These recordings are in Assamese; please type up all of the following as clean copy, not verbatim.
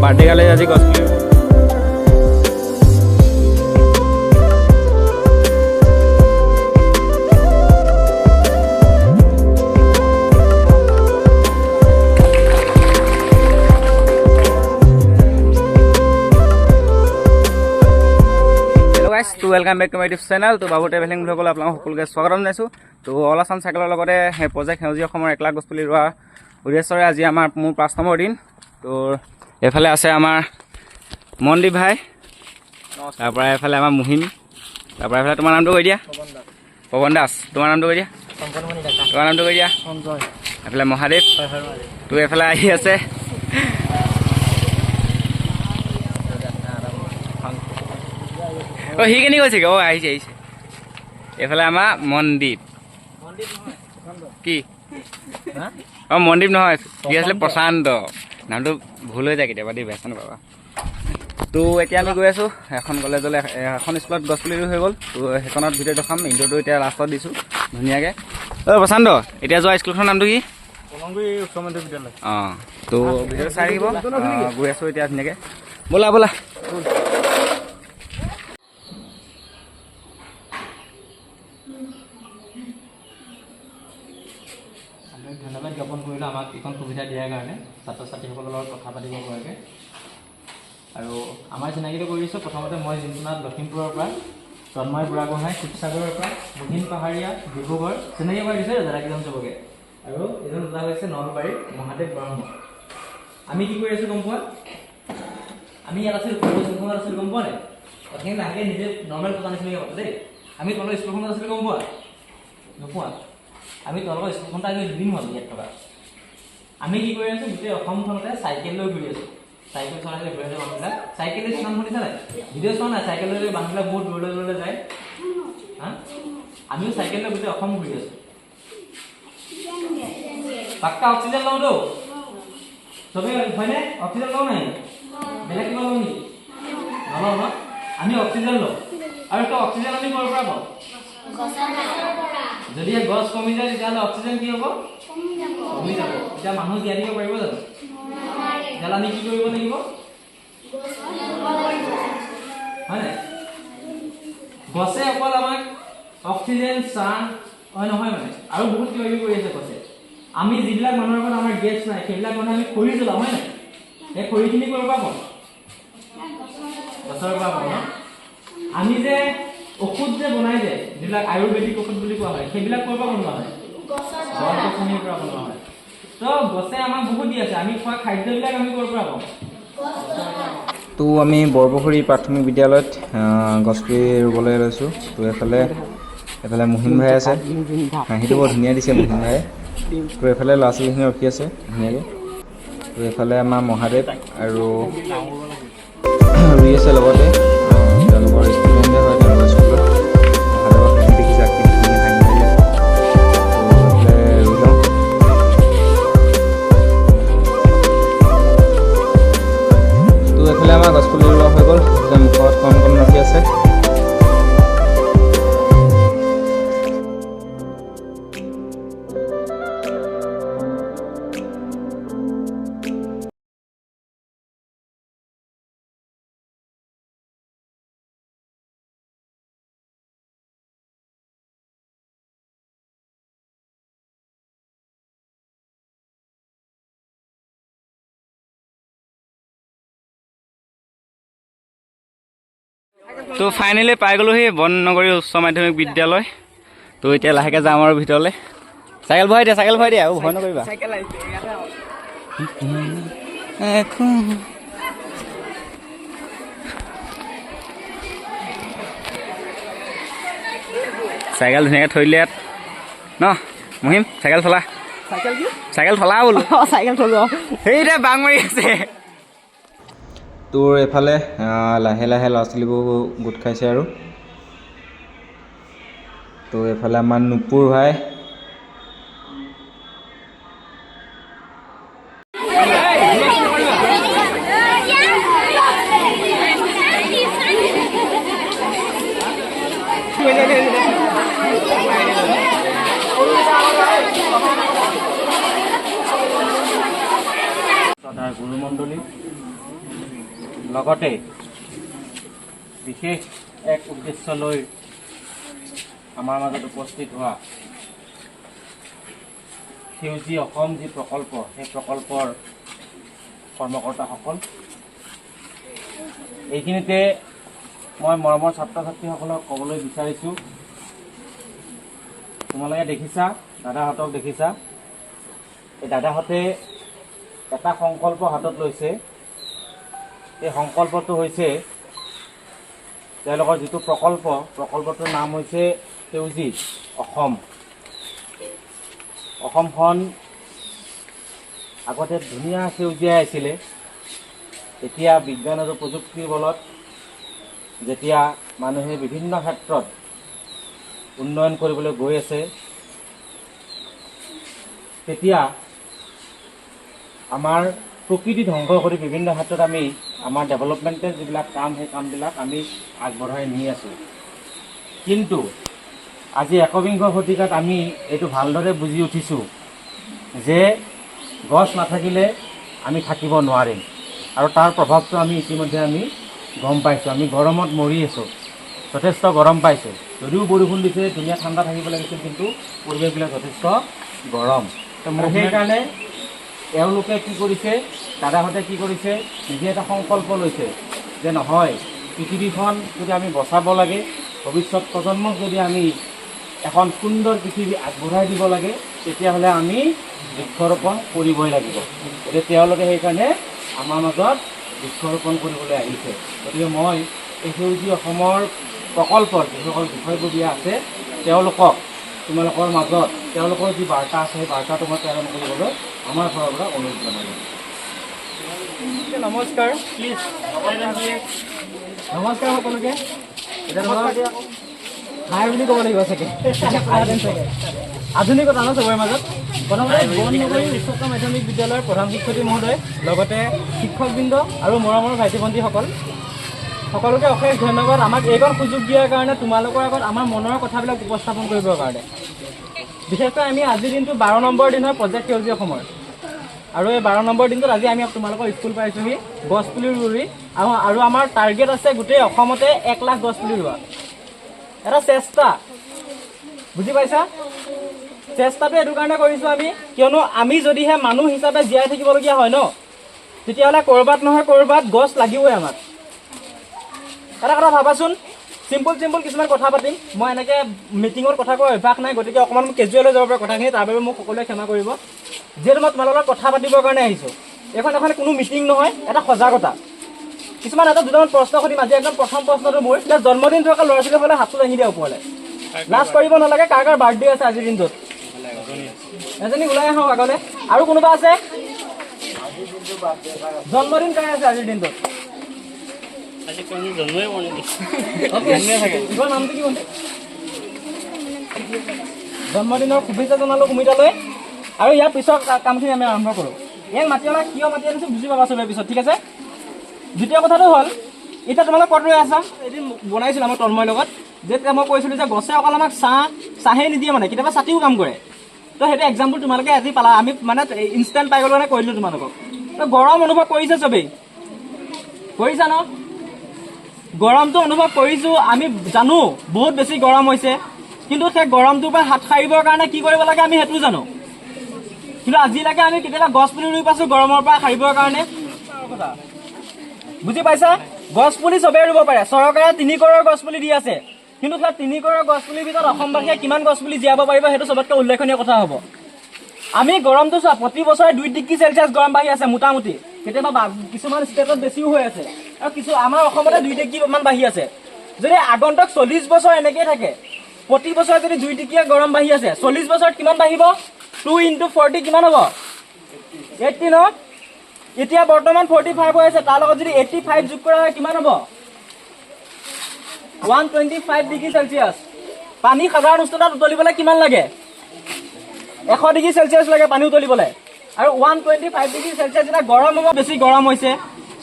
বাৰ্থডে গালে আজি গছ পুলি। হেল্ল' গাইছ, তো welcome back to my YouTube channel. তো বাবু ট্ৰেভেলিং ব্লগলৈ আপোনালোক সকলোকে স্বাগতম জনাইছোঁ। তো অল আছাম চাইকেলৰ লগতে সেই প্ৰজেক্ট সেউজীয়া অসমৰ 1 লাখ গছপুলি ৰোৱা উদ্দেশ্যৰে আজি আমাৰ মোৰ 5 নম্বৰ দিন। তো এইফালে আছে আমাৰ মনদীপ ভাই, তাৰপৰা এইফালে আমাৰ মুহিম, তাৰপৰা এইফালে তোমাৰ নামটো কৈ দিয়া। পৱন দাস। তোমাৰ নামটো কৈ দিয়া। তোমাৰ নামটো কৈ দিয়া। সঞ্জয়। এইফালে মহাদেৱ। তো এইফালে আহি আছে। অ' সি কেনি গৈছেগৈ? অ' আহিছে, আহিছে। এইফালে আমাৰ মনদীপ। কি? অ' মনদীপ নহয়, কি আছিলে? প্ৰশান্ত। নামটো ভুল হৈ যায় কেতিয়াবা দেই, বেয়া নাপাবা। তো এতিয়া আমি গৈ আছোঁ এখন কলেজলৈ। এখন স্কুলত গছ পুলি ৰুই হৈ গ'ল। তো সেইখনত ভিডিঅ' দেখাম। ইণ্ট্ৰটো এতিয়া লাষ্টত দিছোঁ ধুনীয়াকৈ। অ' প্ৰশান্ত, এতিয়া যোৱা স্কুলখনৰ নামটো কি? কলংগুৰি উচ্চ মাধ্যমিক বিদ্যালয়। অঁ, তো ভিডিঅ'টো চাই থাকিব। গৈ আছোঁ এতিয়া ধুনীয়াকৈ। ব'লা ব'লা। আমি ধন্যবাদ জ্ঞাপন কৰিলোঁ আমাক এইখন সুবিধা দিয়াৰ কাৰণে, ছাত্ৰ ছাত্ৰীসকলৰ লগত কথা পাতিব পৰাকৈ। আৰু আমাৰ চিনাকিটো কৰি দিছোঁ। প্ৰথমতে মই জিন্টুনাথ, লখিমপুৰৰ পৰা, তন্ময় বুঢ়াগোহাঁই শিৱসাগৰৰ পৰা, মহিন পাহাৰীয়া ডিব্ৰুগড়। চিনাকি কৰি দিছোঁ দাদাকেইজন চবকে। আৰু এজন দাদা হৈছে নলবাৰীৰ মহাদেৱ ব্ৰহ্ম। আমি কি কৰি আছোঁ গম পোৱা? আমি ইয়াত আছিলোঁ, কলেজ স্কুলখনত আছিলোঁ, গম পোৱা নাই? কথাখিনি লাহেকৈ নিজে নৰ্মেল কথা নিচিনাকৈ পাতো দেই। আমি তোমালোকৰ স্কুলখনত আছিলোঁ, গম পোৱা নোপোৱা? আমি তোমালোকৰ স্কুলখনতে আজি দুদিন হ'ল ইয়াত থকা। আমি কি কৰি আছোঁ? গোটেই অসমখনতে চাইকেল লৈ ঘূৰি আছোঁ। চাইকেল চলাই যে ঘূৰি আছে মানুহবিলাক, চাইকেল নাম শুনিছা নাই? ভিডিঅ' চোৱা নাই? চাইকেল লৈ মানুহবিলাক বহুত দূৰলৈ দূৰলৈ যায়। হা, আমিও চাইকেল লৈ গোটেই অসম ঘূৰি আছোঁ। পাক্কা অক্সিজেন লওঁতো চবেই, হয়নে? অক্সিজেন লওঁ নাই? বেলেগ কিবা লওঁ নেকি? নলওঁ ন? আমি অক্সিজেন লওঁ। আৰু সেই অক্সিজেন আমি ক'ৰ পৰা পাওঁ? যদি গছ কমি যায়, তেতিয়াহ'লে অক্সিজেন কি হ'ব? কমি যাব। তেতিয়া মানুহ জীয়াই থাকিব পাৰিব জানো? তেতিয়াহ'লে আমি কি কৰিব লাগিব, হয় নাই? গছে অকল আমাক অক্সিজেন, ছাঁ হয় নহয়, মানে আৰু বহুত কিবা কিবি কৰি আছে গছে। আমি যিবিলাক মানুহৰ ঘৰত আমাৰ গেছ নাই, সেইবিলাক মানুহে আমি খৰি জ্বলাওঁ, হয় নাই? সেই খৰিখিনি ক'ৰ পৰা পাওঁ? গছৰ পৰা পাওঁ ন? আমি যে ঔষধ যে বনাই, যে যিবিলাক আয়ুৰ্বেদিক ঔষধ বুলি কোৱা হয়, সেইবিলাক ক'ৰ পৰা বনোৱা হয়? গছ গছনিৰ পৰা বনোৱা হয়। তো গছে আমাক বহুত দি আছে। আমি খোৱা খাদ্যবিলাক আমি ক'ৰ পৰা পাওঁ? তো আমি বৰপুখুৰী প্ৰাথমিক বিদ্যালয়ত গছপুলি ৰুবলৈ লৈছোঁ। তো এইফালে এইফালে মুহিন ভাই আছে। হাঁহিটো বৰ ধুনীয়া দিছে মুহিন ভাই। তো এইফালে ল'ৰা ছোৱালীখিনি ৰখি আছে ধুনীয়াকৈ। তো এইফালে আমাৰ মহাদেৱ আৰু ৰুই আছে লগতে। তেওঁলোকৰ ষ্টুডেণ্টে হয় তেওঁলোকৰ স্কুলত। মহাদেৱৰ হাঁহি দেখিছে, কি ধুনীয়া হাঁহি মাৰি আছে। তো এইফালে ৰুই লওঁ। তো এইফালে আমাৰ গছপুলি ৰোৱা হৈ গ'ল। এইফালে মুখত কণ কণ নাচি আছে। তো ফাইনেলি পাই গ'লোহি বননগৰী উচ্চ মাধ্যমিক বিদ্যালয়। তো এতিয়া লাহেকৈ যাম আৰু ভিতৰলৈ। চাইকেল ভৰাই দিয়া, চাইকেল ভৰাই দিয়া। আৰু ভয় নকৰিবা। চাইকেল ধুনীয়াকৈ থৈ দিলে ইয়াত ন? মহিম, চাইকেল চলা। চাইকেল কি? চাইকেল থলা বোলো। চাইকেল থলো। সেইটা বাং মাৰি আছে। তোৰ এইফালে লাহে লাহে ল'ৰা ছোৱালীবোৰ গোট খাইছে। আৰু তো এইফালে আমাৰ নুপুৰ ভাই। শ্ৰদ্ধাৰ গুৰুমণ্ডলী, লগতে বিশেষ এক উদ্দেশ্য লৈ আমাৰ মাজত উপস্থিত হোৱা সেউজী অসম যি প্ৰকল্প, সেই প্ৰকল্পৰ কৰ্মকৰ্তাসকল, এইখিনিতে মই মৰমৰ ছাত্ৰ ছাত্ৰীসকলক ক'বলৈ বিচাৰিছোঁ, তোমালোকে দেখিছা, দাদাহঁতক দেখিছা, এই দাদাহঁতে এটা সংকল্প হাতত লৈছে। এই সংকল্পটো হৈছে তেওঁলোকৰ যিটো প্ৰকল্প, প্ৰকল্পটোৰ নাম হৈছে সেউজী অসম। অসমখন আগতে ধুনীয়া সেউজীয়াই আছিলে, এতিয়া বিজ্ঞান আৰু প্ৰযুক্তিৰ বলত যেতিয়া মানুহে বিভিন্ন ক্ষেত্ৰত উন্নয়ন কৰিবলৈ গৈ আছে, তেতিয়া আমাৰ প্ৰকৃতি ধ্বংস কৰি বিভিন্ন ক্ষেত্ৰত আমি আমাৰ ডেভেলপমেণ্টেল যিবিলাক কাম, সেই কামবিলাক আমি আগবঢ়াই নি আছোঁ। কিন্তু আজি 21শ শতিকাত আমি এইটো ভালদৰে বুজি উঠিছোঁ যে গছ নাথাকিলে আমি থাকিব নোৱাৰিম, আৰু তাৰ প্ৰভাৱটো আমি ইতিমধ্যে আমি গম পাইছোঁ। আমি গৰমত মৰি আছোঁ, যথেষ্ট গৰম পাইছোঁ। যদিও বৰষুণ দিছে, ধুনীয়া ঠাণ্ডা থাকিব লাগিছিল, কিন্তু পৰিৱেশবিলাক যথেষ্ট গৰম। আৰু সেইকাৰণে এওঁলোকে কি কৰিছে, দাদাহঁতে কি কৰিছে, নিজে এটা সংকল্প লৈছে যে নহয়, পৃথিৱীখন যদি আমি বচাব লাগে, ভৱিষ্যত প্ৰজন্মক যদি আমি এখন সুন্দৰ পৃথিৱী আগবঢ়াই দিব লাগে, তেতিয়াহ'লে আমি বৃক্ষৰোপণ কৰিবই লাগিব। গতিকে তেওঁলোকে সেইকাৰণে আমাৰ মাজত বৃক্ষৰোপণ কৰিবলৈ আহিছে। গতিকে মই এই সেউজী অসমৰ প্ৰকল্পৰ যিসকল বিষয়ববীয়া আছে, তেওঁলোকক তোমালোকৰ মাজত তেওঁলোকৰ যি বাৰ্তা আছে, সেই বাৰ্তাটো মই প্ৰেৰণ কৰিবলৈ আমাৰ ফালৰ পৰা অনুৰোধ জনালোঁ। নমস্কাৰ, প্লিজ, নমস্কাৰ সকলোকে। এতিয়া ধৰক হাই বুলি ক'ব লাগিব চাগে, আধুনিকতা ন চবৰে মাজত। প্ৰথমতে বন নগৰী উচ্চতৰ মাধ্যমিক বিদ্যালয়ৰ প্ৰধান শিক্ষয়িত্ৰী মহোদয়, লগতে শিক্ষকবৃন্দ আৰু মৰমৰ ভাইটি ভণ্টিসকল, সকলোকে অশেষ ধন্যবাদ আমাক এইকণ সুযোগ দিয়াৰ কাৰণে, তোমালোকৰ আগত আমাৰ মনৰ কথাবিলাক উপস্থাপন কৰিবৰ কাৰণে। বিশেষকৈ আমি আজিৰ দিনটো 12 নম্বৰ দিন হয় প্ৰজেক্ট সেউজীয়া অসমৰ, আৰু এই 12 নম্বৰ দিনটোত আজি আমি তোমালোকৰ স্কুল পাইছোঁহি গছ পুলি ৰুই, আৰু আমাৰ টাৰ্গেট আছে গোটেই অসমতে 1 লাখ গছ পুলি ৰোৱা, এটা চেষ্টা। বুজি পাইছা? চেষ্টাটো এইটো কাৰণে কৰিছোঁ আমি, কিয়নো আমি যদিহে মানুহ হিচাপে জীয়াই থাকিবলগীয়া হয় ন, তেতিয়াহ'লে ক'ৰবাত নহয় ক'ৰবাত গছ লাগিবই আমাক। এটা কথা ভাবাচোন, চিম্পুল চিম্পুল কিছুমান কথা পাতিম। মই এনেকৈ মিটিঙত কথা কোৱাৰ অভ্যাস নাই, গতিকে অকণমান মোক কেজুৱেল হৈ যাব পাৰে কথাখিনি, তাৰ বাবে মোক সকলোৱে ক্ষমা কৰিব। যিহেতু মই তোমালোকৰ লগত কথা পাতিবৰ কাৰণে আহিছোঁ, এইখন এখন কোনো মিটিং নহয়, এটা সজাগতা। কিছুমান এটা দুটামান প্ৰশ্ন সুধিম আজি। একদম প্ৰথম প্ৰশ্নটো মোৰ, এতিয়া জন্মদিন থকা ল'ৰা ছোৱালীসকলে হাতটো দাঙি দিয়া ওপৰলৈ, লাজ কৰিব নালাগে। কাৰ কাৰ বাৰ্থডে আছে আজিৰ দিনটোত? এজনী ওলাই আহক আগলৈ। আৰু কোনোবা আছে জন্মদিন কাৰ আছে আজিৰ দিনটোত? তোমাৰ নামটো কি ভণ্টি? জন্মদিনৰ শুভেচ্ছা জনালো সুমিতালৈ। আৰু ইয়াৰ পিছৰ কামখিনি আমি আৰম্ভ কৰোঁ। ইয়াক মাতি অনা কিয় মাতি আনিছোঁ বুজি পাবা চবে পিছত, ঠিক আছে? দ্বিতীয় কথাটো হ'ল, এতিয়া তোমালোক ক'ত ৰৈ আছা? এদিন বনাইছিলোঁ আমাৰ তন্ময়ৰ লগত, যে তেতিয়া মই কৈছিলোঁ যে গছে অকল আমাক চাহে নিদিয়ে, মানে কেতিয়াবা ছাতিও কাম কৰে। তো সেইটো এক্সাম্পল তোমালোকে আজি পালা, আমি মানে ইনষ্টেণ্ট পাই গ'লো কাৰণে কৈ দিলোঁ তোমালোকক। তো গৰম অনুভৱ কৰিছে চবেই? কৰিছা ন? গৰমটো অনুভৱ কৰিছোঁ আমি, জানো বহুত বেছি গৰম হৈছে, কিন্তু সেই গৰমটোৰ পৰা হাত সাৰিবৰ কাৰণে কি কৰিব লাগে আমি সেইটো জানো। কিন্তু আজিলৈকে আমি কেতিয়াবা গছ পুলি ৰুই পাইছোঁ গৰমৰ পৰা সাৰিবৰ কাৰণে? বুজি পাইছা? গছ পুলি চবেই ৰুব পাৰে, চৰকাৰে 3 কৰৰ গছ পুলি দি আছে, কিন্তু সেই 3 কৰৰ গছ পুলিৰ ভিতৰত অসমবাসীয়ে কিমান গছ পুলি জীয়াব পাৰিব সেইটো চবতকৈ উল্লেখনীয় কথা হ'ব। আমি গৰমটো চোৱা, প্ৰতি বছৰে 2 ডিগ্ৰী চেলচিয়াছ গৰম বাঢ়ি আছে মোটামুটি, কেতিয়াবা কিছুমান ষ্টেটত বেছিও হৈ আছে, আৰু কিছু আমাৰ অসমতে 2 ডিগ্ৰী মান বাঢ়ি আছে। যদি আগন্তুক 40 বছৰ এনেকেই থাকে, প্ৰতি বছৰে যদি 2 ডিগ্ৰীয়ে গৰম বাঢ়ি আছে, 40 বছৰত কিমান বাঢ়িব? 2 × 40 কিমান হ'ব? 80 ন? এতিয়া বৰ্তমান 45 হৈ আছে, তাৰ লগত যদি 85 যোগ কৰা হয় কিমান হ'ব? 125 ডিগ্ৰী চেলচিয়াছ। পানী সাধাৰণ উষ্ণতাত উতলিবলৈ কিমান লাগে? 100 ডিগ্ৰী চেলচিয়াছ লাগে পানী উতলিবলৈ। আৰু 125 ডিগ্ৰী চেলচিয়াছ যেতিয়া গৰম হ'ব, বেছি গৰম হৈছে,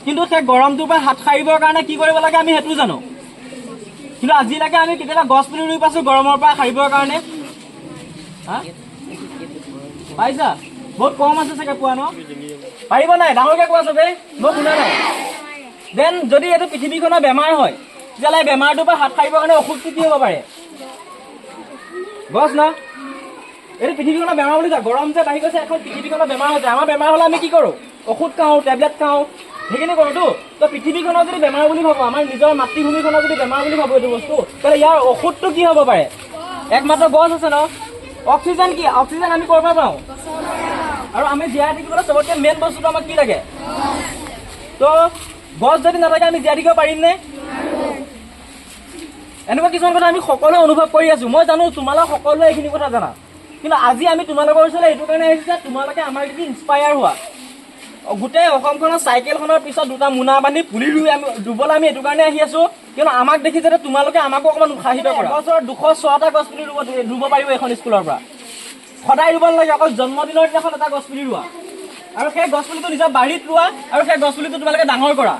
কিন্তু সেই গৰমটোৰ পৰা হাত সাৰিবৰ কাৰণে কি কৰিব লাগে আমি সেইটো জানো। কিন্তু আজিলৈকে আমি কেতিয়াবা গছ পুলি ৰুই পাইছোঁ গৰমৰ পৰা সাৰিবৰ কাৰণে? হা, পাইছা? বহুত কম আছে চাগে পোৱা ন? পাৰিব নাই? ডাঙৰকে কোৱা চবেই, মই শুনা নাই। Then যদি এইটো পৃথিৱীখনৰ বেমাৰ হয়, তেতিয়াহ'লে বেমাৰটোৰ পৰা হাত সাৰিবৰ কাৰণে ঔষধটো কি হ'ব পাৰে? গছ ন? এইটো পৃথিৱীখনৰ বেমাৰ বুলি কয়। গৰম যে বাঢ়ি গৈছে, এখন পৃথিৱীখনৰ বেমাৰ হৈছে। আমাৰ বেমাৰ হ'লে আমি কি কৰোঁ? ঔষধ খাওঁ, টেবলেট খাওঁ, সেইখিনি কৰোঁতো। তো পৃথিৱীখনৰ যদি বেমাৰ বুলি ভাবোঁ, আমাৰ নিজৰ মাতৃভূমিখনৰ যদি বেমাৰ বুলি ভাবোঁ এইটো বস্তু, তেতিয়াহ'লে ইয়াৰ ঔষধটো কি হ'ব পাৰে? একমাত্ৰ গছ আছে ন? অক্সিজেন কি? অক্সিজেন আমি ক'ৰ পৰা পাওঁ? আৰু আমি জীয়াই থাকিবলৈ চবতকৈ মেইন বস্তুটো আমাক কি লাগে? তো গছ যদি নাথাকে আমি জীয়াই থাকিব পাৰিম নে? এনেকুৱা কিছুমান কথা আমি সকলোৱে অনুভৱ কৰি আছোঁ। মই জানো তোমালোক সকলোৱে এইখিনি কথা জানা, কিন্তু আজি আমি তোমালোকৰ ওচৰলৈ এইটো কাৰণে আহিছোঁ যে তোমালোকে আমাৰ দেখি ইনস্পায়াৰ হোৱা। গোটেই অসমখনৰ চাইকেলখনৰ পিছত দুটা মোনা বান্ধি পুলি ৰুই আমি ৰুবলৈ আমি এইটো কাৰণে আহি আছোঁ, কিয়নো আমাক দেখি যাতে তোমালোকে আমাকো অকণমান উৎসাহিত কৰা। বছৰত 206টা গছ পুলি ৰুব পাৰিব এইখন স্কুলৰ পৰা। সদায় ৰুব নালাগে, অকল জন্মদিনৰ দিনাখন এটা গছ পুলি ৰোৱা, আৰু সেই গছ পুলিটো নিজৰ বাৰীত ৰোৱা, আৰু সেই গছ পুলিটো তোমালোকে ডাঙৰ কৰা।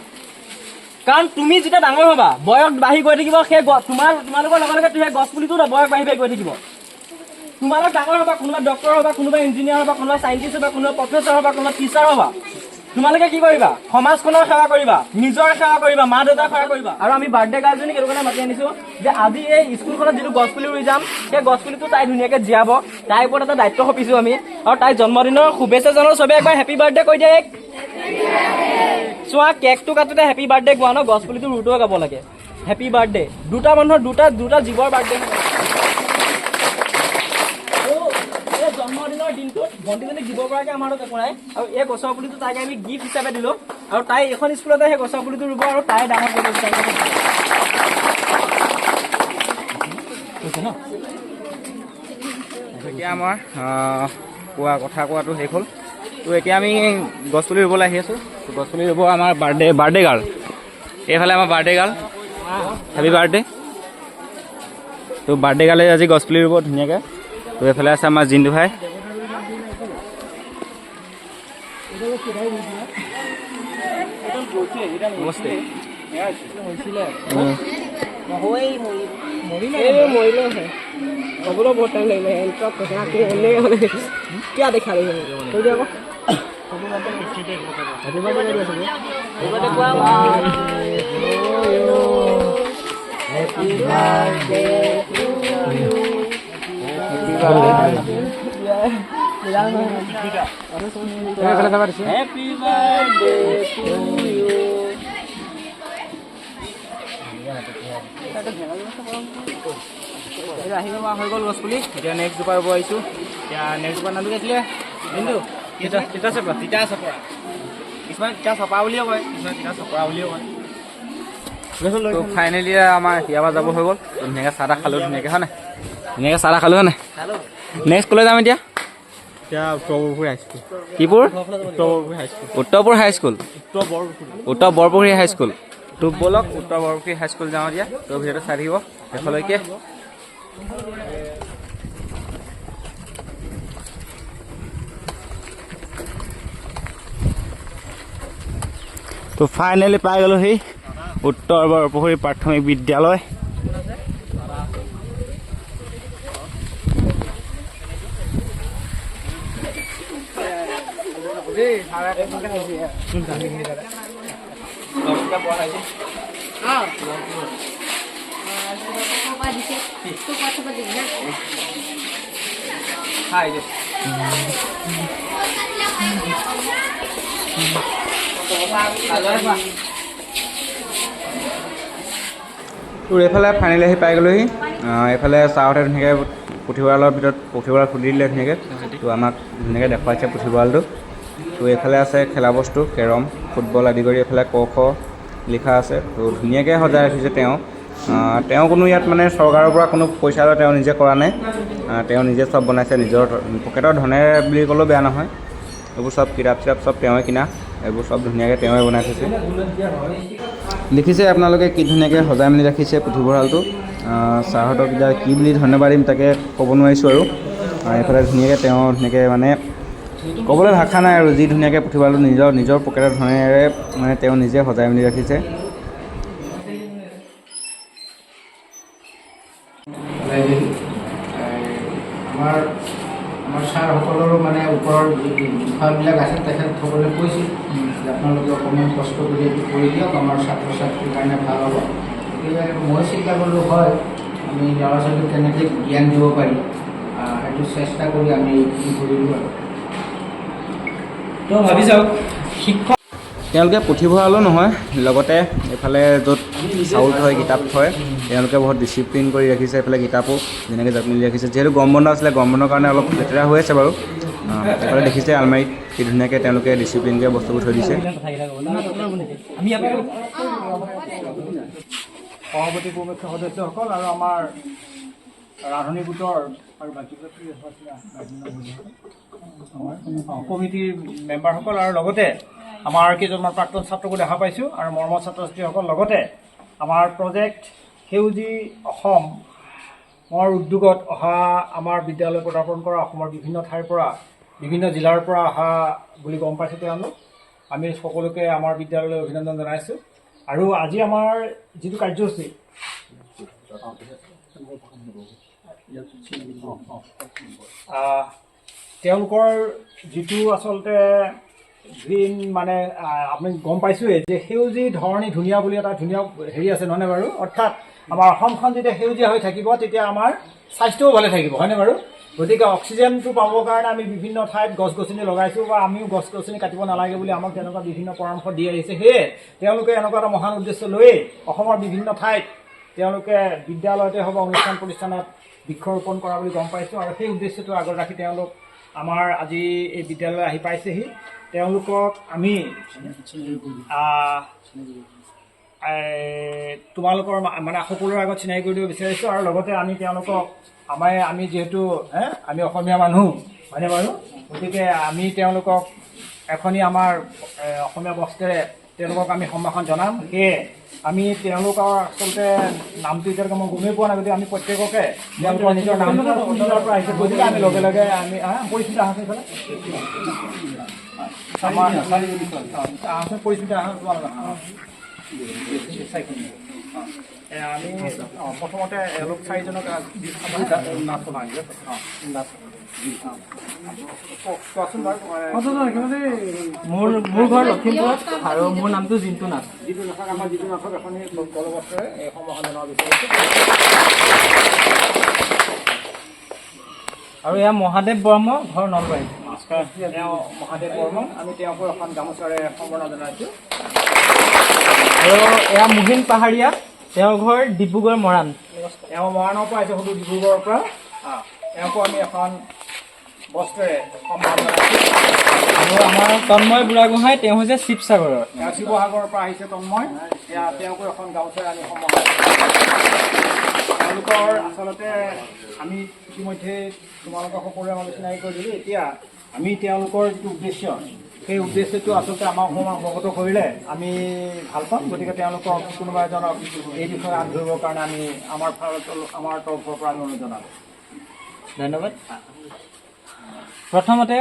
কাৰণ তুমি যেতিয়া ডাঙৰ হ'বা, বয়স বাঢ়ি গৈ থাকিব, সেই তোমালোকৰ লগে লগে সেই গছ পুলিটো বয়স বাঢ়ি বাঢ়ি গৈ থাকিব। তোমালোক ডাঙৰ হ'বা, কোনোবা ডক্টৰ হ'বা, কোনোবা ইঞ্জিনিয়াৰ হ'বা, কোনোবা চাইণ্টিষ্ট হ'বা, কোনোবা প্ৰফেচাৰ হ'বা, কোনোবা টিচাৰ হ'বা। তোমালোকে কি কৰিবা? সমাজখনৰ সেৱা কৰিবা, নিজৰ সেৱা কৰিবা, মা দেউতাৰ সেৱা কৰিবা। আৰু আমি বাৰ্থডে গাৰ্লজনীক এইটো কাৰণে মাতি আনিছোঁ যে আজি এই স্কুলখনত যিটো গছপুলি ৰুই যাম, সেই গছপুলিটো তাই ধুনীয়াকৈ জীয়াব। তাইৰ ওপৰত এটা দায়িত্ব সঁপিছোঁ আমি। আৰু তাইৰ জন্মদিনৰ শুভেচ্ছা জনাওঁ। চবে একবাৰ হেপী বাৰ্থডে কৈ দিয়ে। চোৱা, কেকটো কাটোতে হেপী বাৰ্থডে গোৱা ন, গছপুলিটো ৰুটোও গাব লাগে হেপী বাৰ্থডে। দুটা মানুহৰ দুটা দুটা জীৱৰ বাৰ্থডে। জন্মদিনৰ দিনটোত ভণ্টিজনীক দিব পৰাকৈ আমাৰ হাতত একো নাই, আৰু এই গছৰ পুলিটো তাইক আমি গিফ্ট হিচাপে দিলোঁ। আৰু তাই এইখন স্কুলতে সেই গছৰ পুলিটো ৰুব আৰু তাই ডাঙৰ কৰিব ন। এতিয়া আমাৰ কোৱা কথা কোৱাটো শেষ হ'ল। তো এতিয়া আমি গছপুলি ৰুবলৈ আহি আছোঁ। গছপুলি ৰুব আমাৰ বাৰ্থডে গাৰ্ল। এইফালে আমাৰ বাৰ্থডে গাৰ্ল, হেপী বাৰ্থডে। তো বাৰ্থডে গাৰ্লে আজি গছপুলি ৰুব ধুনীয়াকৈ। তো এইফালে আছে আমাৰ জিন্তু ভাই। Namaste. Happy birthday to you. আহিব হৈ গ'ল গছপুলি। এতিয়া নেক্সট জোপা ৰুব আহিছোঁ। এতিয়া নেক্সট জোপাৰ নামটো কি আছিলে? বিন্দু তিতা চপৰা। তিতা চপৰা, কিছুমান তিতা চপা বুলিও কয়, কিছুমান তিতা চপৰা বুলিও কয়। তো ফাইনেলি আমাৰ ইয়াৰ পৰা যাব হৈ গ'ল। ধুনীয়াকৈ চাহ তাহ খালোঁ, ধুনীয়াকৈ হয় নাই? ধুনীয়াকৈ চাহ তাহ খালোঁ হয় নাই? নেক্সট ক'লৈ যাম এতিয়া? হাইস্কুল। কিপুৰ? উত্তৰপুৰ হাইস্কুল। উত্তৰ বৰপুখুৰী হাইস্কুল। তো ব'লক উত্তৰ বৰপুখুৰী হাইস্কুল যাওঁ এতিয়া। তো ভিডিঅ'টো চাই থাকিব শেষলৈকে। তো ফাইনেলি পাই গ'লোঁ সেই উত্তৰ বৰপুখুৰী প্ৰাথমিক বিদ্যালয়। তোৰ এইফালে ফাইনেলি আহি পাই গ'লোহি। এইফালে ছাৰহঁতে ধুনীয়াকৈ পুথিভঁৰালৰ ভিতৰত পুথিভঁৰাল খুলি দিলে ধুনীয়াকৈ। তো আমাক ধুনীয়াকৈ দেখুৱাইছে পুথিভঁৰালটো। তো এইফালে আছে খেলা বস্তু, কেৰম, ফুটবল আদি কৰি এইফালে ক খ লিখা আছে। তো ধুনীয়াকৈ সজাই ৰাখিছে তেওঁ। তেওঁ কোনো ইয়াত মানে চৰকাৰৰ পৰা কোনো পইচা লৈ তেওঁ নিজে কৰা নাই, তেওঁ নিজে চব বনাইছে নিজৰ পকেটৰ ধনেৰে বুলি ক'লেও বেয়া নহয়। এইবোৰ চব কিতাপ চিতাপ চব তেওঁৱে কিনা, এইবোৰ চব ধুনীয়াকৈ তেওঁৱে বনাই থৈছে। দেখিছে আপোনালোকে কি ধুনীয়াকৈ সজাই মেলি ৰাখিছে পুথিভঁৰালটো। ছাৰহঁতক এতিয়া কি বুলি ধন্যবাদ দিম তাকে ক'ব নোৱাৰিছোঁ আৰু। এইফালে ধুনীয়াকৈ তেওঁ ধুনীয়াকৈ মানে ক'বলৈ ভাষা নাই আৰু, যি ধুনীয়াকৈ পুথিভঁৰালটো নিজৰ নিজৰ পকেটৰ ধনেৰে মানে তেওঁ নিজে সজাই মেলি ৰাখিছে। আমাৰ আমাৰ ছাৰসকলৰো মানে ওপৰৰ বিষয়বিলাক আছে, তেখেতসকলে কৈছিল যে আপোনালোকে অকণমান কষ্ট কৰি এইটো কৰি দিয়ক, আমাৰ ছাত্ৰ ছাত্ৰীৰ কাৰণে ভাল হ'ব। গতিকে মই চিন্তা কৰিলোঁ, হয়, আমি ল'ৰা ছোৱালীক কেনেকৈ জ্ঞান দিব পাৰি, সেইটো চেষ্টা কৰি আমি এইখিনি কৰিলোঁ আৰু। তো ভাবি চাওক, শিক্ষক তেওঁলোকে পুথিভঁৰালো নহয়, লগতে এইফালে য'ত চাউল থয়, কিতাপ থয়, তেওঁলোকে বহুত ডিচিপ্লিন কৰি ৰাখিছে। এইফালে কিতাপো যেনেকৈ যত্ন দি ৰাখিছে। যিহেতু গৰম বন্ধ আছিলে, গৰম বন্ধৰ কাৰণে অলপ লেতেৰা হৈ আছে বাৰু। এইফালে দেখিছে, আলমাৰীত কি ধুনীয়াকৈ তেওঁলোকে ডিচিপ্লিনকৈ বস্তুবোৰ থৈ দিছে। আমি ইয়াৰ পৰা সভাপতি, প্ৰমুখ্য সদস্যসকল আৰু আমাৰ ৰান্ধনী গোটৰ আৰু বাকী আমাৰ কমিটিৰ মেম্বাৰসকল আৰু লগতে আমাৰ কেইজনমান প্ৰাক্তন ছাত্ৰকো দেখা পাইছোঁ আৰু মৰমৰ ছাত্ৰ ছাত্ৰীসকল, লগতে আমাৰ প্ৰজেক্ট সেউজী অসমৰ উদ্যোগত অহা, আমাৰ বিদ্যালয় পদাৰ্পণ কৰা অসমৰ বিভিন্ন ঠাইৰ পৰা, বিভিন্ন জিলাৰ পৰা অহা বুলি গম পাইছোঁ তেওঁলোক। আমি সকলোকে আমাৰ বিদ্যালয়লৈ অভিনন্দন জনাইছোঁ। আৰু আজি আমাৰ যিটো কাৰ্যসূচী, তেওঁলোকৰ যিটো আচলতে গ্ৰীণ, মানে আমি গম পাইছোঁৱেই যে সেউজী ধৰণী ধুনীয়া বুলি এটা ধুনীয়া হেৰি আছে, নহয়নে বাৰু? অৰ্থাৎ আমাৰ অসমখন যেতিয়া সেউজীয়া হৈ থাকিব, তেতিয়া আমাৰ স্বাস্থ্যও ভালে থাকিব, হয়নে বাৰু? গতিকে অক্সিজেনটো পাবৰ কাৰণে আমি বিভিন্ন ঠাইত গছ গছনি লগাইছোঁ বা আমিও গছ গছনি কাটিব নালাগে বুলি আমাক তেনেকুৱা বিভিন্ন পৰামৰ্শ দি আহিছে। সেয়ে তেওঁলোকে এনেকুৱা এটা মহান উদ্দেশ্য লৈয়ে অসমৰ বিভিন্ন ঠাইত তেওঁলোকে বিদ্যালয়তে হওক বা অনুষ্ঠান প্ৰতিষ্ঠানত বৃক্ষৰোপণ কৰা বুলি গম পাইছোঁ। আৰু সেই উদ্দেশ্যটো আগত ৰাখি তেওঁলোক আমাৰ আজি এই বিদ্যালয়লৈ আহি পাইছেহি। তেওঁলোকক আমি তোমালোকৰ মানে সকলোৰে আগত চিনাকি কৰি দিব বিচাৰিছোঁ। আৰু লগতে আমি তেওঁলোকক আমি যিহেতু আমি অসমীয়া মানুহ, হয়নে বাৰু? গতিকে আমি তেওঁলোকক এখনি আমাৰ অসমীয়া বস্ত্ৰেৰে তেওঁলোকক আমি সম্ভাষণ জনাম। সেয়ে আমি তেওঁলোকৰ আচলতে নামটো এতিয়ালৈকে মই গমেই পোৱা নাই। গতিকে আমি প্ৰত্যেককে তেওঁলোকৰ নিজৰ নামটো আৰু কোন জিলাৰ পৰা আহিছে গতিকে আমি লগে লগে আমি পৰিস্মিতা, আহাচোন এইফালে। আমাৰ আহাচোন পৰিস্মিতা, আহা তোমালোক আহা। আমি প্ৰথমতে এওঁলোক চাৰিজনক কোৱাচোন বাৰু। মোৰ ঘৰ লখিমপুৰত আৰু মোৰ নামটো জিন্তু নাথ। জিতু নাথক, আমাৰ জিতু নাথক এখনি গলবস্ত্ৰেৰে এই সম্ভাষণ জনাব বিচাৰিছোঁ। আৰু এয়া মহাদেৱ ব্ৰহ্ম, ঘৰ নলবাৰী। তেওঁ মহাদেৱ বৰ্মন, আমি তেওঁকো এখন গামোচাৰে সম্বৰ্ধনা জনাইছোঁ। আৰু এয়া মুহিন পাহাৰীয়া, তেওঁৰ ঘৰ ডিব্ৰুগড় মৰাণ। তেওঁ মৰাণৰ পৰা আহিছে, সুদূৰ ডিব্ৰুগড়ৰ পৰা। তেওঁকো আমি এখন বস্ত্ৰেৰে সম্বৰ্ধনা জনাইছোঁ। আৰু আমাৰ তন্ময় বুঢ়াগোহাঁই, তেওঁ হৈছে শিৱসাগৰৰ। তেওঁ শিৱসাগৰৰ পৰা আহিছে তন্ময়, এয়া তেওঁকো এখন গামোচাৰে আমি সম্বৰ্ধনা জনাইছোঁ। তেওঁলোকৰ আচলতে আমি ইতিমধ্যে তোমালোকৰ সকলোৰে মাজত চিনাকি কৰি দিলোঁ। এতিয়া আমি তেওঁলোকৰ যিটো উদ্দেশ্য, সেই উদ্দেশ্যটো আচলতে আমাক অকণমান অৱগত কৰিলে আমি ভাল পাম। গতিকে তেওঁলোকক কোনোবা এজনক এই বিষয়ে আঁত ধৰিবৰ কাৰণে আমি আমাৰ ফালৰ, আমাৰ তৰফৰ পৰা আমি অনুৰোধ জনালোঁ। ধন্যবাদ। প্ৰথমতে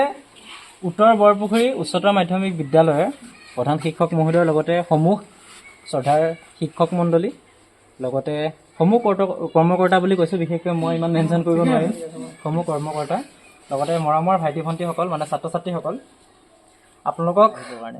উত্তৰ বৰপুখুৰী উচ্চতৰ মাধ্যমিক বিদ্যালয়ৰ প্ৰধান শিক্ষক মহোদয়ৰ লগতে সমূহ শ্ৰদ্ধাৰ শিক্ষক মণ্ডলী, লগতে সমূহ কৰ্মকৰ্তা বুলি কৈছোঁ, বিশেষকৈ মই ইমান মেনশ্যন কৰিব নোৱাৰিম, সমূহ কৰ্মকৰ্তা, লগতে মৰমৰ ভাইটি ভণ্টিসকল, মানে ছাত্ৰ ছাত্ৰীসকল, আপোনালোকক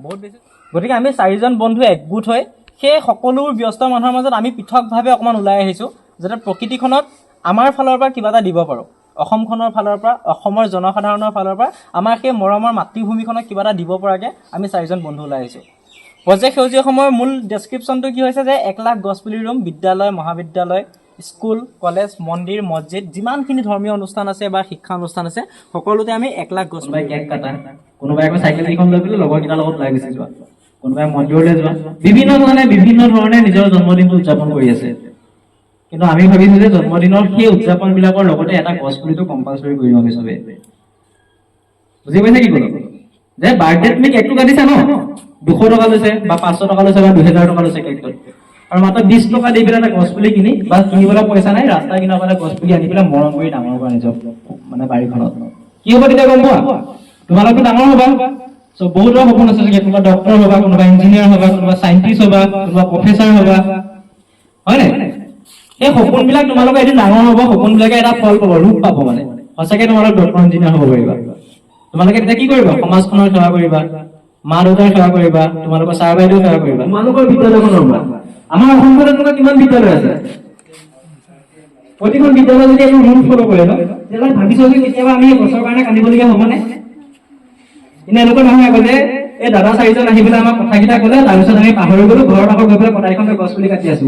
বহুত বেছি। গতিকে আমি চাৰিজন বন্ধু একগোট হৈ সেই সকলোবোৰ ব্যস্ত মানুহৰ মাজত আমি পৃথকভাৱে অকণমান ওলাই আহিছোঁ, যাতে প্ৰকৃতিখনত আমাৰ ফালৰ পৰা কিবা এটা দিব পাৰোঁ, অসমখনৰ ফালৰ পৰা, অসমৰ জনসাধাৰণৰ ফালৰ পৰা, আমাৰ সেই মৰমৰ মাতৃভূমিখনক কিবা এটা দিব পৰাকৈ আমি চাৰিজন বন্ধু ওলাই আহিছোঁ। প্ৰজেক্ট সেউজীয়া অসমৰ মূল ডেছক্ৰিপশ্যনটো কি হৈছে যে 1 লাখ গছপুলি ৰুম বিদ্যালয়, মহাবিদ্যালয়, স্কুল, কলেজ, মন্দিৰ, মছজিদ, যিমানখিনি ধৰ্মীয় অনুষ্ঠান আছে বা শিক্ষা অনুষ্ঠান আছে, সকলোতে আমি 1 লাখ গছ। কোনোবাই কেক কাটা, কোনোবাই আকৌ চাইকেল কেইখন লৈ পেলাই লগৰকেইটাৰ লগত ওলাই গুচি যোৱা, কোনোবাই মন্দিৰলৈ যোৱা, বিভিন্ন ধৰণে বিভিন্ন ধৰণে নিজৰ জন্মদিনটো উদযাপন কৰি আছে। কিন্তু আমি ভাবিছো যে জন্মদিনৰ সেই উদযাপন বিলাকৰ লগতে এটা গছ পুলিটো কম্পালচৰি কৰি দিওঁ আমি চবেই। বুজি পাইছা কি ক'লো? যে বাৰ্থডে তুমি কেকটো কাটিছা ন, 200 টকা লৈছে বা 500 টকা লৈছে বা 2000 টকা লৈছে কেকটোত, আৰু মাত্ৰ 20 টকা দি পেলাই এটা গছ পুলি কিনি বা কিনিবলৈ পইচা নাই, ৰাস্তা কিনাৰ পৰা গছ পুলি আনি পেলাই মৰম কৰি ডাঙৰ কৰা নিজৰ মানে বাৰীখনত, কি হ'ব তেতিয়া গম পোৱা? তোমালোকতো ডাঙৰ হ'বা। চ' বহুতৰ সপোন আছে চাগে, কোনোবা ডক্টৰ হ'বা, কোনোবা ইঞ্জিনিয়াৰ হ'বা, কোনোবা চাইণ্টিষ্ট হ'বা, কোনোবা প্ৰফেচাৰ হ'বা, হয় নাই? সেই সপোনবিলাক তোমালোকৰ এদিন ডাঙৰ হ'ব, সপোনবিলাকে এটা ফল পাব, ৰূপ পাব, মানে সঁচাকে তোমালোক ডক্টৰ ইঞ্জিনিয়াৰ হ'ব পাৰিবা। তোমালোকে তেতিয়া কি কৰিবা? সমাজখনৰ সেৱা কৰিবা, মা দেউতাৰ সেৱা কৰিবা, তোমালোকৰ ছাৰ বাইদেউ সেৱা কৰিবা। তোমালোকৰ বিদ্যালয়খনৰ পৰা, আমাৰ অসমখনত এনেকুৱা কিমান বিদ্যালয় আছে? প্ৰতিখন বিদ্যালয় যদি আমি ৰুল ফ'ল' কৰে ন, তেতিয়াহ'লে ভাবিছো যে কেতিয়াবা আমি এই গছৰ কাৰণে কান্দিবলগীয়া হ'বনে? কিন্তু এনেকুৱা নহয় আকৌ যে এই দাদা চাৰিজন আহি পেলাই আমাক কথাকেইটা ক'লে, তাৰপিছত আমি পাহৰি গ'লো, ঘৰত আকৌ গৈ পেলাই কটাৰীখন গছ পুলি কাটি আছো।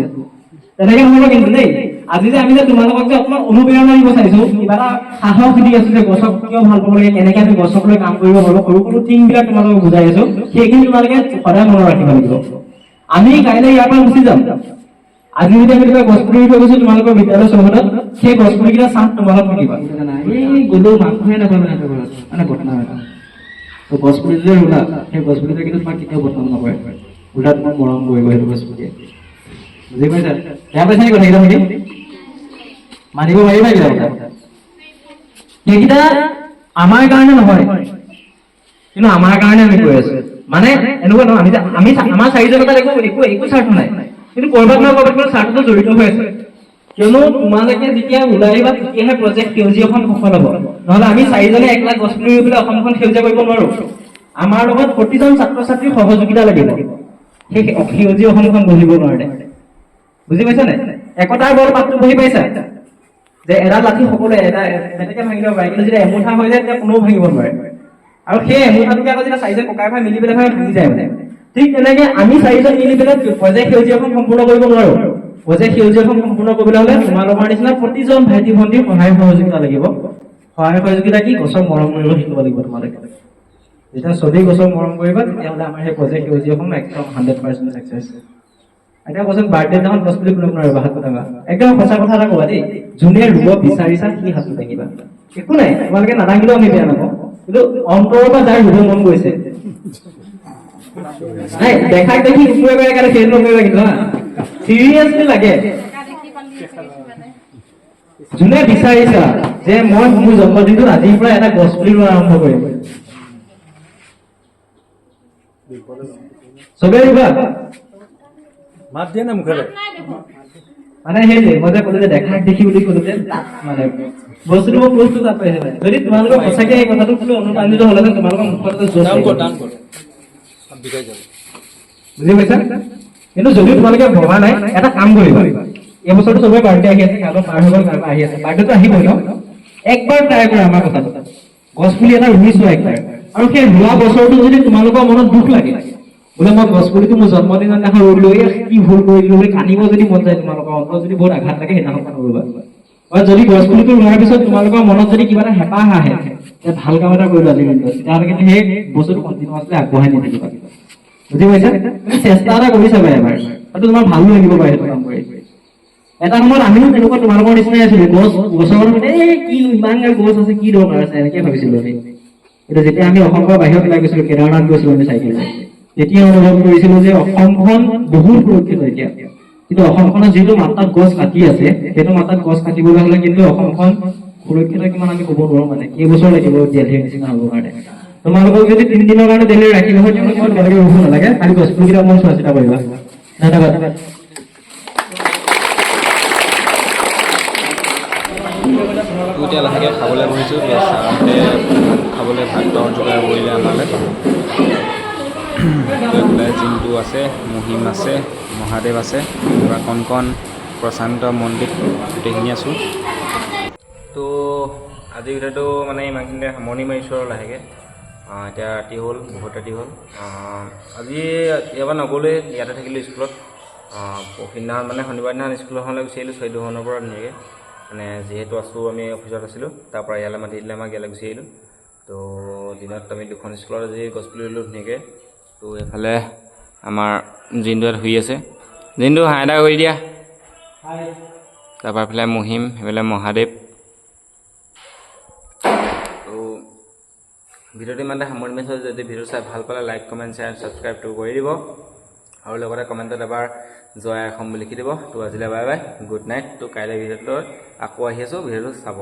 তেনেকে নহ'ব কিন্তু দেই। আজি যে আমি যে তোমালোকক যে অকণমান অনুপ্ৰেৰণা দিব চাইছো, কিবা এটা সাহস দি আছো যে গছক কিয় ভাল পাব লাগে, কেনেকে আমি গছক লৈ কাম কৰিব পাৰো, সৰু সৰু থিং বিলাক তোমালোকক বুজাই আছো, সেইখিনি তোমালোকে সদায় মনত ৰাখিব লাগিব। আমি কাইলৈ ইয়াৰ পৰা গুচি যাম। আজি যদি আমি কিবা গছ পুলি ৰুই থৈ গৈছো তোমালোকৰ বিদ্যালয় চৌহদত, সেই গছ পুলিকেইটা ছাঁত তোমালোক থাকিবা। এই গ'লেও মাংসহে নাপালো সিহঁতৰ ঘৰত, মানে বদনাম এটা। তো গছ পুলি যদি ৰুলা, সেই গছ পুলিটোৱে কিন্তু তোমাক কেতিয়াও বদনাম নকৰে, উল্টা তোমাক মৰম কৰিব সেইটো গছ পুলিয়ে। বুজি পাইছা? বেয়া পাইছা নেকি কথাকেইটা শুনি? মানিব পাৰিবা এইকেইটা কথা? সেইকেইটা আমাৰ কাৰণে নহয়, কিন্তু আমাৰ কাৰণে আমি কৈ আছো। মানে এনেকুৱা নহয়, আমি যে আমি আমাৰ চাৰিজনৰ তাত একো একো একো স্বাৰ্থ নাই, কিন্তু ক'ৰবাত নহয় ক'ৰবাত কিন্তু স্বাৰ্থটো জড়িত হৈ আছে। কিয়নো তোমালোকে যেতিয়া ওলাই আহিবা, তেতিয়াহে প্ৰজেক্ট সেউজীয়া অসম সফল হ'ব। নহ'লে আমি চাৰিজনে 1 লাখ গছ পুলি ৰুই পেলাই অসমখন সেউজীয়া কৰিব নোৱাৰো। আমাৰ লগত প্ৰতিজন ছাত্ৰ ছাত্ৰীৰ সহযোগিতা লাগিব সেই সেউজীয়া অসমখন গঢ়িবৰ কাৰণে। বুজি পাইছা নাই? একতাৰ বল পাঠটো পঢ়ি পাইছা যে এডাল লাঠি সকলোৱে এটা এনেকে ভাঙিব পাৰে, কিন্তু যেতিয়া এমুঠা হৈ যায়, তেতিয়া কোনেও ভাঙিব নোৱাৰে। আৰু সেই এমুঠাটোকে আকৌ যেতিয়া চাৰিজন ককাই ভাই মিলি পেলাই ভাঙি ভাঙি যায়। মানে ঠিক তেনেকে আমি চাৰিজন মিলি পেলাই প্ৰজেক্ট সেউজীয়া অসম সম্পূৰ্ণ কৰিব নোৱাৰো। প্ৰজেক্ট সেউজীয়া অসম সম্পূৰ্ণ কৰিবলৈ হ'লে তোমালোকৰ নিচিনা প্ৰতিজন ভাইটি ভণ্টিৰ সহায় সহযোগিতা লাগিব। সহায় সহযোগিতা কি? গছক মৰম কৰিব শিকিব লাগিব তোমালোকে। যেতিয়া চবেই গছক মৰম কৰিবা, তেতিয়াহ'লে আমাৰ সেই প্ৰজেক্ট সেউজীয়া অসম একদম 100% ছাকচেছ। এতিয়া কোৱাচোন, বাৰ্থডে দিনাখন গছ পুলি কোনে কোনে ৰুবা? হাতটো দাঙা। একদম সঁচা কথা এটা ক'বা দেই। যোনে ৰুব বিচাৰিছা, সি হাতটো দাঙিবা। একো নাই, তোমালোকে নাদাঙিলেও আমি বেয়া নাপাওঁ। কিন্তু অন্তৰৰ পৰা যাৰ ৰুব মন গৈছে। নাই দেখাক দেখি কুকুৰে কৰে কাৰণে সেইটো নকৰিবা কিন্তু। হা, চিৰিয়াছলি লাগে। যোনে বিচাৰিছা যে মই মোৰ জন্মদিনটোত আজিৰ পৰা এটা গছ পুলি ৰোৱা আৰম্ভ কৰিম, চবেই ৰুবা। মাত দিয়ে না মুখেৰে? মানে সেইটোৱে মই যে ক'লো যে দেখাক দেখি বুলি ক'লো যে, তাত মানে বস্তুটো মই প্ৰুফটো তাত পাইছে নাই। যদি তোমালোকৰ সঁচাকে এই কথাটো ক'লো অনুপ্ৰাণিত হ'লেহেঁতেন, তোমালোকৰ মুখত এটা জোচ ডাউন আহিব। কৰ, ডাউন কৰ, বিকাই যাব। বুজি পাইছা? কিন্তু যদি তোমালোকে ভবা নাই, এটা কাম কৰিবা। এই বছৰটো চবৰে বাৰ্থডে আহি আছে, কাৰোবাৰ পাৰ হৈ গ'ল, কাৰোবাৰ আহি আছে। বাৰ্থডেটো আহিবই ন? একবাৰ ট্ৰাই কৰা আমাৰ কথাটো, গছ পুলি এটা ৰুই চোৱা একবাৰ। আৰু সেই ৰোৱা বছৰটো যদি তোমালোকৰ মনত দুখ লাগে, বোলে মই গছ পুলিটো মোৰ জন্মদিনৰ দিনাখন ৰুলো, এই কি ভুল কৰি দিলো বুলি কান্দিব যদি মন যায়, তোমালোকৰ অন্তৰত যদি বহুত আঘাত লাগে, সেইদিনাখন নৰুবা। বা যদি গছ পুলিটো ৰোৱাৰ পিছত তোমালোকৰ মনত যদি কিবা এটা হেঁপাহ আহে যে ভাল কাম এটা কৰিলো আজিৰ দিনটোত, তেতিয়াহ'লে কিন্তু সেই বস্তুটো কণ্টিনিউৱাছলি আগবঢ়াই নি থাকিবা। বুজি পাইছা? তুমি চেষ্টা এটা কৰি চাবা এবাৰ, হয়তো তোমাৰ ভালো লাগিব পাৰে সেইটো কাম কৰি। এটা সময়ত আমিও তেনেকুৱা তোমালোকৰ নিচিনাই আছিলো। গছ গছৰ কথা, এই কিনো ইমান গাল গছ আছে, কি দৰকাৰ আছে, এনেকে ভাবিছিলো আমি। কিন্তু যেতিয়া আমি অসমৰ পৰা বাহিৰত ওলাই গৈছিলো, কেদাৰনাথ গৈছিলো আমি চাইকেল, তেতিয়া অনুভৱ কৰিছিলো যে অসমখন বহুত সুৰক্ষিত এতিয়া। কিন্তু অসমখনত যিটো মাত্ৰাত গছ কাটি আছে, সেইটো মাত্ৰাত গছ কাটিবলৈ হলে কিন্তু অসমখন সুৰক্ষিত কিমান আমি ক'ব নোৱাৰো। মানে কেইবছৰ লাগিব দিল্লীৰ নিচিনা হ'বৰ কাৰণে? তোমালোকক যদি 3 দিনৰ কাৰণে দিল্লী ৰাখিব হয়, তেওঁলোকক বেলেগে ৰুব নালাগে, খালি গছ পুলিকেইটা অকণমান চোৱা চিতা কৰিবা। ধন্যবাদ। তো এতিয়া লাহেকৈ খাবলৈ বহিছোঁ। ছাৰহঁতে খাবলৈ ভাতৰ যোগাৰ কৰিলে আমালৈ। তো এইফালে জিন্তু আছে, মহিম আছে, মহাদেৱ আছে, তাৰপৰা কণ কণ, প্ৰশান্ত, মনদ্বীপ, গোটেইখিনি আছোঁ। তো আজিৰ ভিডিঅ'টো মানে ইমানখিনিতে সামৰণি মাৰিছোঁ আৰু লাহেকৈ। এতিয়া ৰাতি হ'ল, বহুত ৰাতি হ'ল। আজি ইয়াৰ পৰা নগ'লোৱেই, ইয়াতে থাকিলোঁ স্কুলত। পৰহিদিনাখন মানে শনিবাৰ দিনাখন স্কুলখনলৈ গুচি আহিলোঁ চৈধ্যখনৰ পৰা ধুনীয়াকৈ। মানে যিহেতু আছোঁ, আমি অফিচত আছিলোঁ, তাৰপৰা ইয়ালৈ মাতি দিলে আমাক, ইয়ালৈ গুচি আহিলোঁ। তো দিনত আমি দুখন স্কুলত আজি গছপুলি ৰুলোঁ ধুনীয়াকৈ। তো এইফালে আমাৰ জিন্তু ইয়াত শুই আছে। জিন্তু, হাই এটা কৰি দিয়া। তাৰপৰা এইফালে মহিম, সেইফালে মহাদেৱ। তো ভিডিঅ'টো ইমানতে সামৰণি মাৰিছোঁ। যদি ভিডিঅ'টো চাই ভাল পালে, লাইক, কমেণ্ট, শ্বেয়াৰ, ছাবস্ক্ৰাইবটো কৰি দিব আৰু লগতে কমেণ্টত এবাৰ জয় অসম বুলি লিখি দিব। তো আজিলৈ বাই বাই, গুড নাইট। তো কাইলৈ ভিডিঅ'টো আকৌ আহি আছোঁ, ভিডিঅ'টো চাব।